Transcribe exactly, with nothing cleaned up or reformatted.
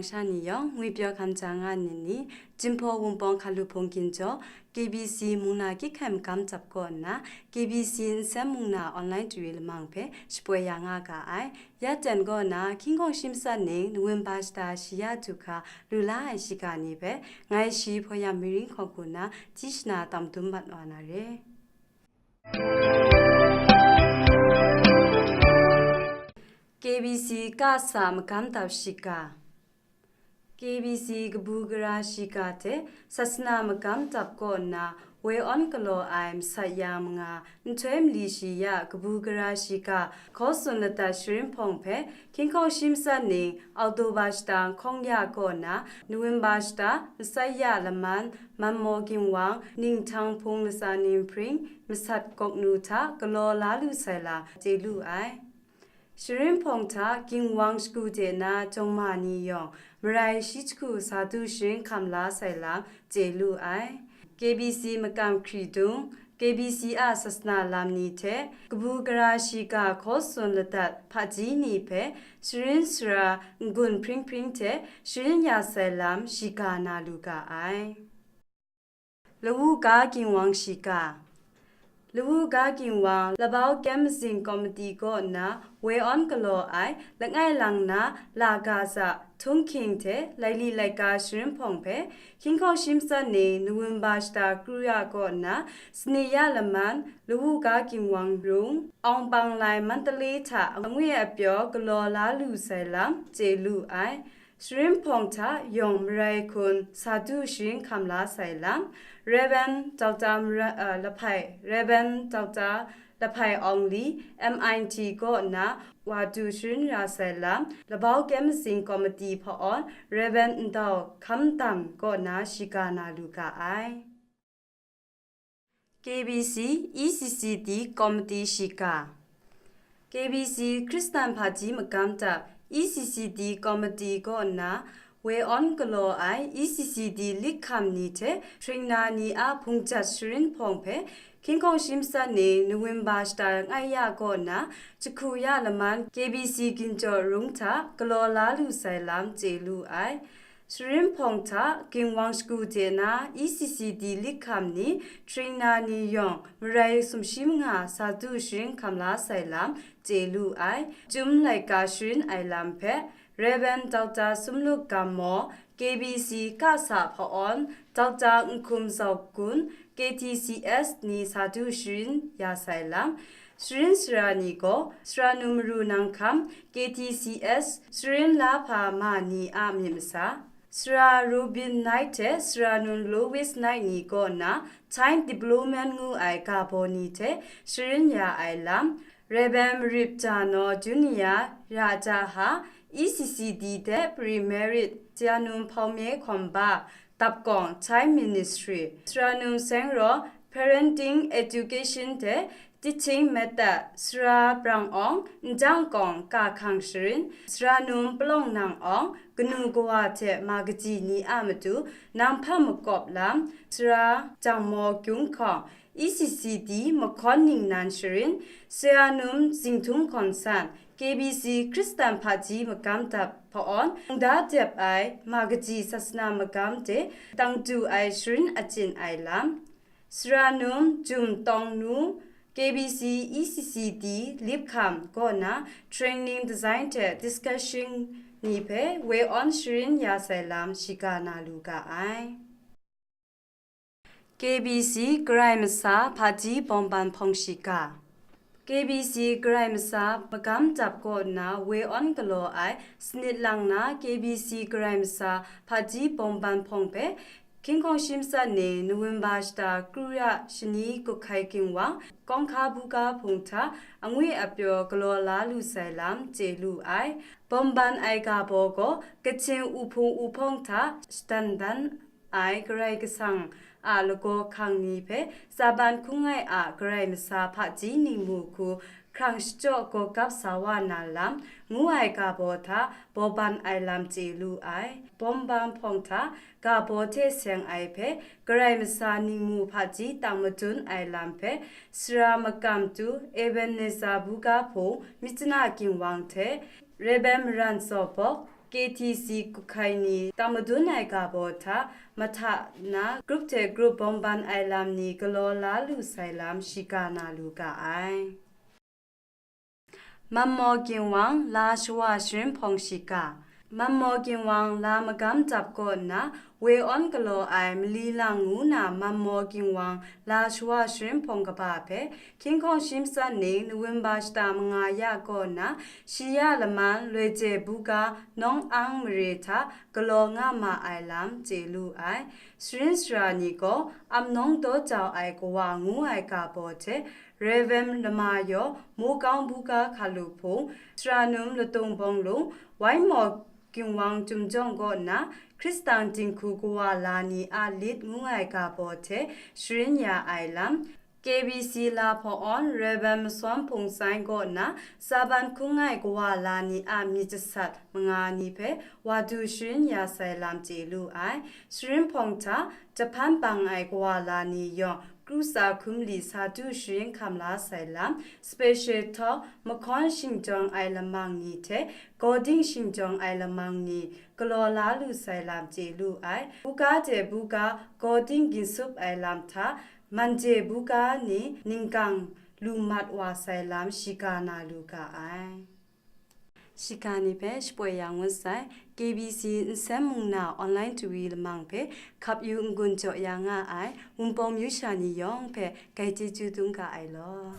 Sha ni yawng, ngwi pyaw hkam ja nga nni ni, Jinghpaw Wunpawng Hkaluhpawng Ginjaw, K B C mung na kyit hkai magam dap kaw nna, K B C nsen mung na online tara lamang hpe shapoi ya nga ga ai. Ya ten kaw na, Hkying Hkawng Shi Matsat Ning, November shata shi ya du hkra lu la ai shiga ni hpe, ngai shi Hpaw Yam Mairing Hkawhku na, Tishna tam dum mat wa na re. K B C kasa magam dap shiga. K B C kabu gara shiga hte sasana magam dap kaw nna woi awn galaw ai masat ya manga nhtoi mali shi ya kabu gara shiga hkaw tsun ladat sharin hpawng hpe Hkying Hkawng Shi Matsat Ning, October shata Hkawng Ya kaw nna November shata Masai Ya Laman, Manmaw Ginwang, Ninghtang Hpung Latsa Ning Hpring, Masat Gawknu hta galaw la lu sai lam chye lu ai. Sharin hpawng hta Ginwang shagu de na jawng ma ni yawng marai shi jahku sa du sharin hkam la sai lam chye lu ai. K B C makam hkri dung, K B C a sasana lam ni hte kabu gara shiga hkaw tsun ladat hpaji ni hpe sharin sara n-gun hpring hpring hte sharin ya sai lam shiga na lu ga ai. Lawu ga Ginwang shiga. Lawu ga Ginwang, Labau Kyem Mazing Komiti kaw nna woi awn galaw ai langai lang na la ga za htunghking hte laili laika sharin hpawng hpe Hkying Hkawng Shi Matsat Ning, November shata Kru Ya kaw nna Sani Ya Laman, Lawu ga Ginwang Rung, Awng Pang Lai, Mandalay hta angwi apyaw galaw la lu sai lam chye lu ai. Sharin hpawng hta yawng marai hkun sa du sharin hkam la sai lam, Rev. Doctor Mara-, uh, Lahpai, Rev. Doctor Lahpai Awng Li, M I T kaw nna wa du sharin ra sai lam, Labau Kyem Mazing Komiti hpa-awn, Rev. Ndau Hkam Dam kaw nna shiga na lu ga ai. K B C E C C D Komiti shiga. K B C Hkristan hpaji magam dap E C C D Komiti kaw nna woi awn galaw ai E C C D lit hkam ni hte hpring na ni a hpung jat sharin hpawng hpe Hkying Hkawng Shi Matsat Ning, November shata langai ya kaw nna jahku ya laman K B C Ginjaw Rung hta galaw la lu sai lam chye lu ai. Sharin hpawng hta Ginwang shagu de na E C C D lit hkam ni, hpring na ni yawng marai sumshi manga sa du sharin hkam la sai lam chye lu ai. Chyum laika sharin ai lam hpe, Rev. Doctor Sumluk Gam Maw, K B C kasa hpa-awn, Doctor Nhkum Zau Kun, K T C S ni sa du sharin ya sai lam, sharin sara ni gaw, Sara Num Maru Nang Hkam, K T C S, sharin la hpa ma ni a myit masa, Sara Rubin Knight hte Sara Nun Lois Knight ni kaw nna, Time Development ngu ai ga baw ni hte sharin ya ai lam, Rev. Marip Janaw Junior, Rajaha, E C C D de Pre-Merit, Sara Nun Hpawmye Hkawmba, Dapkawng, Thai Ministry, Sara Nun Seng Raw, Parenting Education de Teaching Method, Sara Brang Awng, Njang Kawng, Ka Hkang Sharin, Sara Nun Palawng Nang Awng, Kanu Kawa hte Ma Kaji ni a matu, Nang Hpa Makawp Lam, Sara Jang Maw Kyung Hkawng, E C C D Mahkawn Ningnan Sharin, Sara Nun Zinghtun Hkawn San, K B C Hkristan hpaji magam dap hpa-awn, mungda dep ai Ma Kaji Sasana magam de tang du ai sharin achyin ai lam, Sara Nun Jum Tawng Nu, K B C E C C D lit hkam kaw nna training design hte discussion ni hpe woi awn sharin ya sai lam shiga na lu ga ai. K B C Karai Masa Hpaji Bawmban Hpawng Shiga. K B C Karai Masa magam dap kaw nna woi awn galaw ai sanit lang na K B C Karai Masa Hpaji Bawmban Hpawng hpe Hkying Hkawng Shi Matsat Ning, November shata Kru Ya Shani Gup Hkai Ginwang, Kawng Hka Buga Hpung hta angwi apyaw galaw la lu sai lam chye lu ai. Bawmban ai ga baw gaw Kachin Uhpung Uhpawng hta shadan dan ai Karai Kasang a lagaw hkang ni hpe tsaban hkunggai a Karai Masa hpaji ningmu hku hkrang shachyaw gawgap sa wa na lam ngu ai ga baw hta bawmban ai lam chye lu ai. Bawmban hpawng hta ga baw hte seng ai hpe Karai Masa ningmu hpaji tang madun ai lam hpe Sara Makam Tu Ebenezer Buga Hpung, Myitkyina Ginwang hte Rev. Maran Zawbawk, K T C กลุ่มไทย ni tam madun ai ga baw hta mahta na grup hte grup bawmban ai lam ni galaw la lu sai lam shiga na lu ga ai. Mammaw Ginwang la shawa sharin hpawng shiga. Mammaw Ginwang la magam dap kaw nna, woi awn galaw ai mali lang ngu na Mammaw Ginwang la shawa sharin hpawng kaba hpe, Hkying Hkawng Shim San Ning November shata manga ya kaw nna, shi ya laman Loi Je Buga Nawng Ang mare hta galaw nga ma ai lam chye lu ai. Sharin sara ni gaw Amnawng Daw Jau Ai Kawa ngu ai ga baw hte, Rev. Lama Yaw, Mawkang Buga Hkalu Hpung, Sara Num Latung Bawng Lung, Waimaw Ginwang Chyum Jawng kaw nna, Hkristan Dinghku Kawa la ni a lit ngu ai ga baw hte sharin ya ai lam, K B C la hpaw awn Rev. Masawm Hpung Sain kaw nna, Saban Hkunggai Kawa la ni a myit jasat manga ni hpe wa du sharin ya sai lam chye lu ai. Sharin hpawng hta, jahpan bang ai kawa la ni yawng, kru tsa hkum li sa du sharin hkam la sai lam, special talk, mahkawn shingjawng ai lamang ni hte gawding shingjawng ai lamang ni galaw la lu sai lam chye lu ai. Buga de buga gawding ginsup ai lam hta, manje buga ni ningkang lu mat wa sai lam shiga na lu ga ai. Shiga ni hpe shapoi ya ngut sai, K B C Nsen mung na online tawi lamang hpe hkap yu n-gun jaw ya nga ai Wunpawng myu sha ni yawng hpe gai chyeju dum ga ai law.